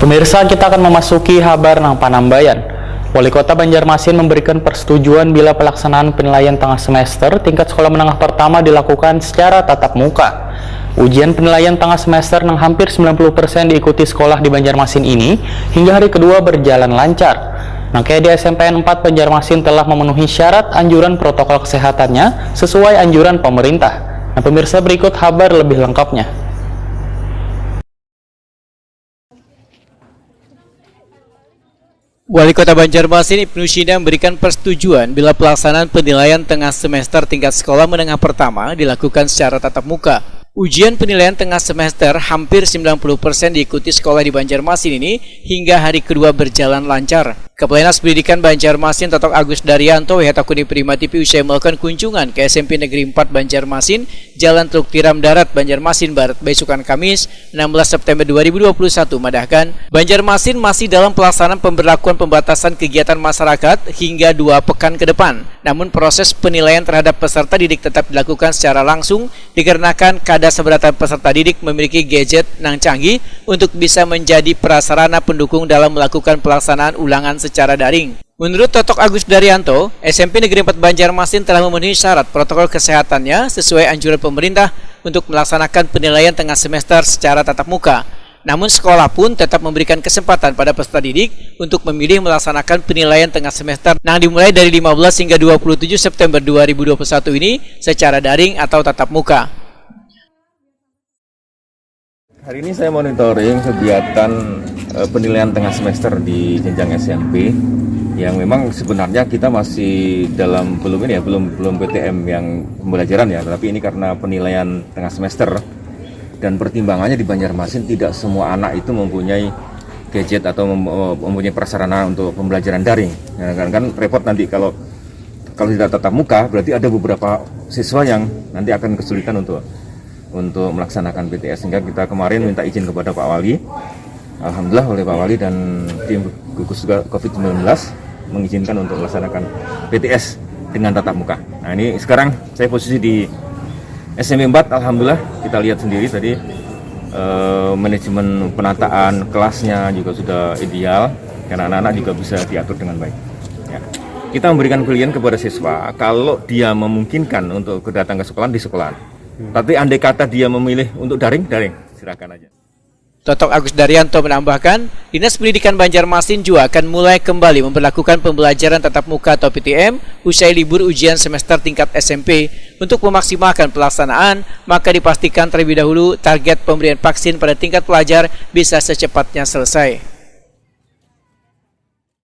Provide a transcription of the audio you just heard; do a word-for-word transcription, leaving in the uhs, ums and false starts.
Pemirsa, kita akan memasuki habar nang panambayan. Wali Kota Banjarmasin memberikan persetujuan bila pelaksanaan penilaian tengah semester tingkat sekolah menengah pertama dilakukan secara tatap muka. Ujian penilaian tengah semester nang hampir sembilan puluh persen diikuti sekolah di Banjarmasin ini hingga hari kedua berjalan lancar. Nang kaya di S M P N empat Banjarmasin telah memenuhi syarat anjuran protokol kesehatannya sesuai anjuran pemerintah. Nah, pemirsa, berikut habar lebih lengkapnya. Wali Kota Banjarmasin Ibnu Sina memberikan persetujuan bila pelaksanaan penilaian tengah semester tingkat sekolah menengah pertama dilakukan secara tatap muka. Ujian penilaian tengah semester hampir sembilan puluh persen diikuti sekolah di Banjarmasin ini hingga hari kedua berjalan lancar. Kepala Dinas Pendidikan Banjarmasin Totok Agus Daryanto W H takuni Prima T V usai melakukan kunjungan ke S M P Negeri empat Banjarmasin, Jalan Teluk Tiram Darat, Banjarmasin Barat, besukan Kamis, enam belas September dua ribu dua puluh satu, madahkan, Banjarmasin masih dalam pelaksanaan pemberlakuan pembatasan kegiatan masyarakat hingga dua pekan ke depan. Namun, proses penilaian terhadap peserta didik tetap dilakukan secara langsung dikarenakan kada seberatan peserta didik memiliki gadget nang canggih untuk bisa menjadi prasarana pendukung dalam melakukan pelaksanaan ulangan secara daring. Menurut Totok Agus Daryanto, S M P Negeri empat Banjarmasin telah memenuhi syarat protokol kesehatannya sesuai anjuran pemerintah untuk melaksanakan penilaian tengah semester secara tatap muka. Namun, sekolah pun tetap memberikan kesempatan pada peserta didik untuk memilih melaksanakan penilaian tengah semester yang dimulai dari lima belas hingga dua puluh tujuh September dua ribu dua puluh satu ini secara daring atau tatap muka. Hari ini saya monitoring kegiatan eh, penilaian tengah semester di jenjang S M P yang memang sebenarnya kita masih dalam belum ini ya belum belum P T M yang pembelajaran ya, tapi ini karena penilaian tengah semester dan pertimbangannya di Banjarmasin tidak semua anak itu mempunyai gadget atau mem- mempunyai prasarana untuk pembelajaran daring. Nah, kan, kan repot nanti kalau kalau tidak tatap muka berarti ada beberapa siswa yang nanti akan kesulitan untuk untuk melaksanakan P T S, sehingga kita kemarin minta izin kepada Pak Wali. Alhamdulillah oleh Pak Wali dan tim gugus tugas covid sembilan belas mengizinkan untuk melaksanakan P T S dengan tatap muka. Nah, ini sekarang saya posisi di S M P empat, alhamdulillah kita lihat sendiri tadi eh, manajemen penataan kelasnya juga sudah ideal karena anak-anak juga bisa diatur dengan baik. Ya. Kita memberikan pilihan kepada siswa kalau dia memungkinkan untuk datang ke sekolah di sekolah. Tapi andai kata dia memilih untuk daring, daring, silakan aja. Totok Agus Daryanto menambahkan, Dinas Pendidikan Banjarmasin juga akan mulai kembali memperlakukan pembelajaran tatap muka atau P T M usai libur ujian semester tingkat S M P. Untuk memaksimalkan pelaksanaan, maka dipastikan terlebih dahulu target pemberian vaksin pada tingkat pelajar bisa secepatnya selesai.